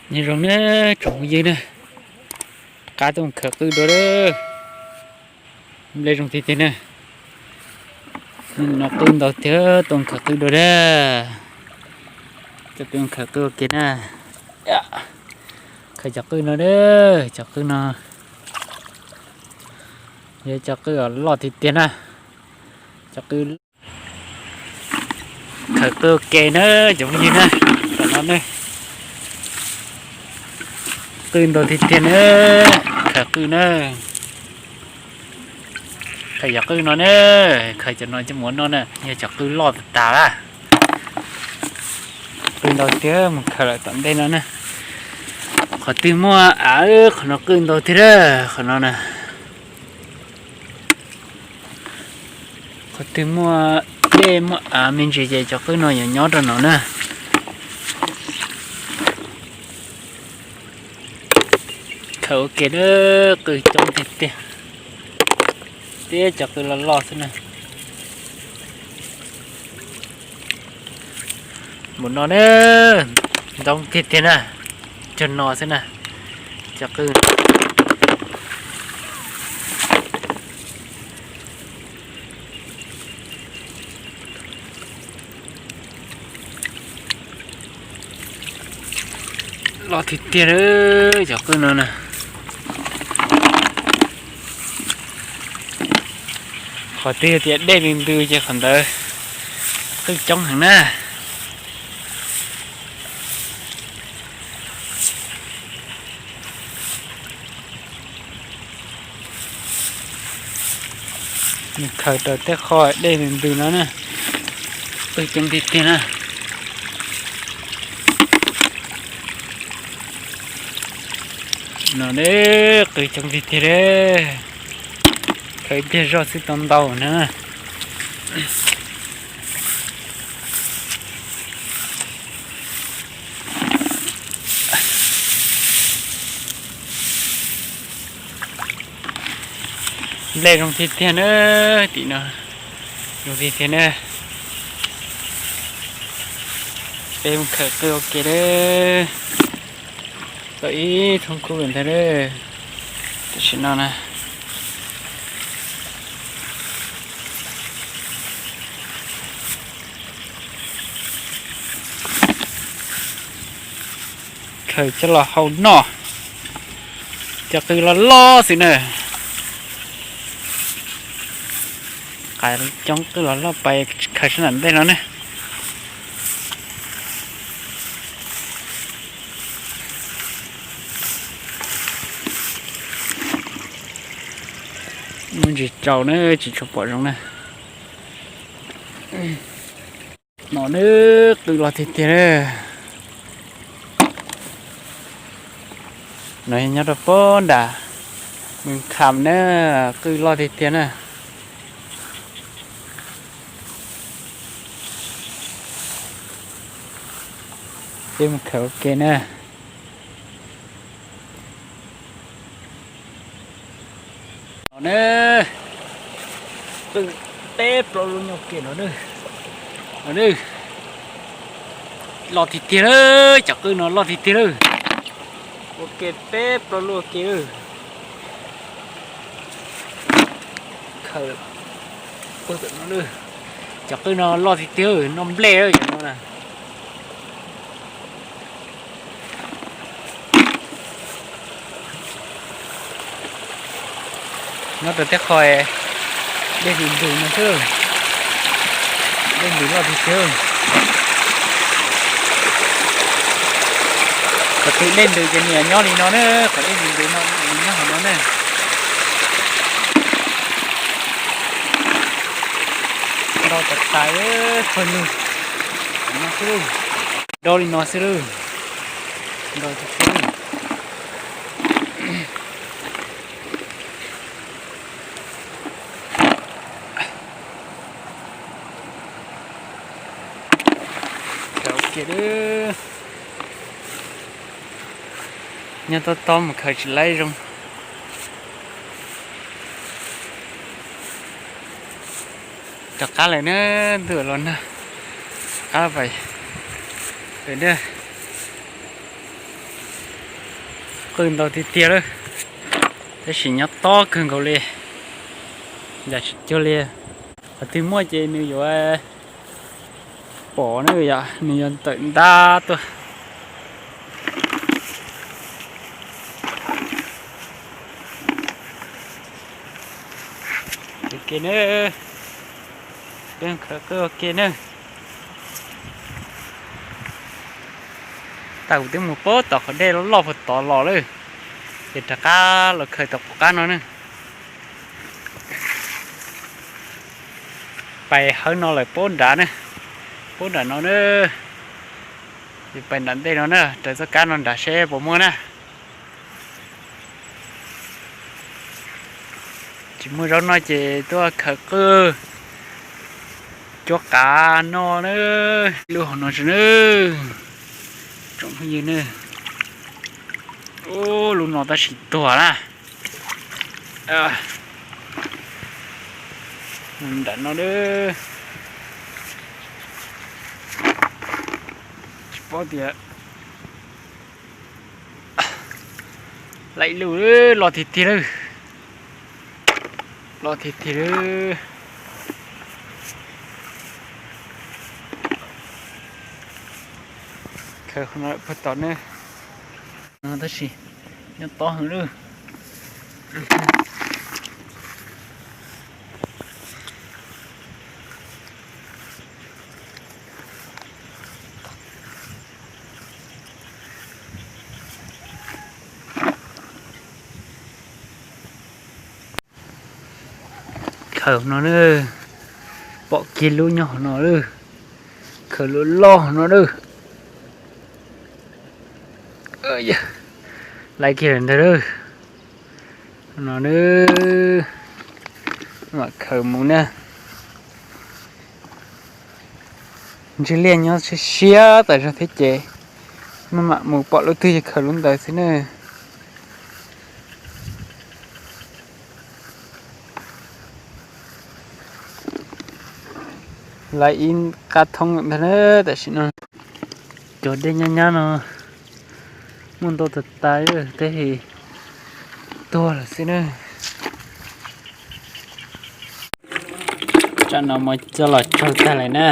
Nyob zoo na tsoom phooj ywg na, qab tuaj mus khaws qwj dua lawm. Nplej zoo tiag tiag na. No qwj ntau thiab, tuaj mus khaws qwj dua na. Cov peb mus khaws qwj ua ke na. Khaws cov qwj no na, cov qwj no yog cov qwj uas loj tiag tiag na. Cov qwj, khaws qwj ua ke na cov phooj ywg na. Tam no ne, qwj ntau tiag tiag na, khaws qwj na. Khaws cov qwj no ne, khaws cov no coj mus ua noj na, yog cov qwj loj tas tas lawm. Qwj ntau tiag, mus khaws lawm tom ntej no na. Qhov twg muaj av, qhov no qwj ntau tiag, qhov no na. Qhov twg muaj dej muaj av me ntsis ces cov qwj no yuav nyob rau no na. Khaws ua ke na, qwj coob tiag tiag, tib cov qwj loj loj xwb na. Npaum no na, ntau tiag tiag na, cog no xwb na, cov qwj. Loj tiag tiag lawm cov qwj no na. Qhov twg tias dej ntws ntws ces qhov ntawd qwj coob heev na. Nws khaws raws tej qho dej ntws ntws no na, qwj coob tiag tiag na. No ne, qwj coob tiag tiag li, khaws ib pliag zoj xwb tau ntau na. Nplej zoo tiag tiag na, tim no zoo tiag tiag na. Peb mus khaws qwj ua ke lawm. Tau ib thoob kub ntag lawm tam sim no na. Khaws coj los hau noj, cov qwj loj loj xwb na. Qav coob qwj los loj pais khaws sab nram ntej no ne. Muaj ntsis tsaus na, tsis tshua pom zoo na. No na, qwj loj tiag tiag na. No nyob rau pem nram Mws Kham na, qwj loj tiag tiag na. Peb mus khaws ua ke na. No ne, qwj peb plaub lub nyob ke no, no ne, loj tiag tiag lawm, cov qwj no loj tiag tiag lawm. Ua ke peb plaub lub ua ke lawm. Khaws, cov qwj no loj tiag tiag, noj nplej cov no na. Nyob rau tej qho dej ntws ntws no xwb, dej ntws loj tiag tiag. Qhov twg dej ntws ces nws nyob li no na, qhov dej ntws ntws no nws nyob hauv no na. Ntau tas tas, txog lug no xwb, do li no xwb lawm. Ntau tiag tiag. Khaws ua ke, nyob tob tob mus khaws tsis laib zoo. Rov qab lawm na, ntuj los nag, rov qab pais lawm na. Qw ntau tiag tiag lawm, tab sis nyob tob kawg nkaus li, ncaim tsis cuag li. Qhov twg muaj ces nws yuav pom na yom, nws yuav tawm ntab tuaj. Ua ke na, peb khaws qwj ua ke na. Tag kuv twb mus pab tom qhov dej loj loj puag tod los lawm, ces rov qab los khaws tom qab no na. Pais hawv no lawm pab nrad na, pab nram no na. Ces pais nram ntej no na, raws txoj kab no nrad seb puas muaj na. Tsis muaj zaub no ces tuaj khaws qwj cuab qav no na. Lub hauv no tsis na, tsoom phooj ywg na. Ub, lub no tab sis tuag na. Nram no, tsis paub tias, laim lug, loj tiag tiag lawm, loj tiag tiag lawm. Khaws no puag tom ne, tab sis nyob tob heev lawm. Khaws no na, pom kiag lub nyob hauv no lawm. Khaws lub loj hauv no lawm. Laib kiag lawm ntag lawm. No na, mam khaws mus na. Ntsej liaj nyob siab siab tas zog thiab ces maj mam mus pom lub twg ces khaws lub ntawd xwb na. Laib ib qab thoob ntag na, tam sim no cov dej nyab nyab no muaj ntau tas tas li, tej tuag lawm xwb na. Tsam no muab coj los tsaug tag lawm na,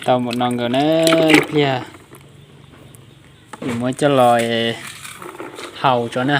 tau npaum no nkaus na, ib pliag es muab coj los haus tso na.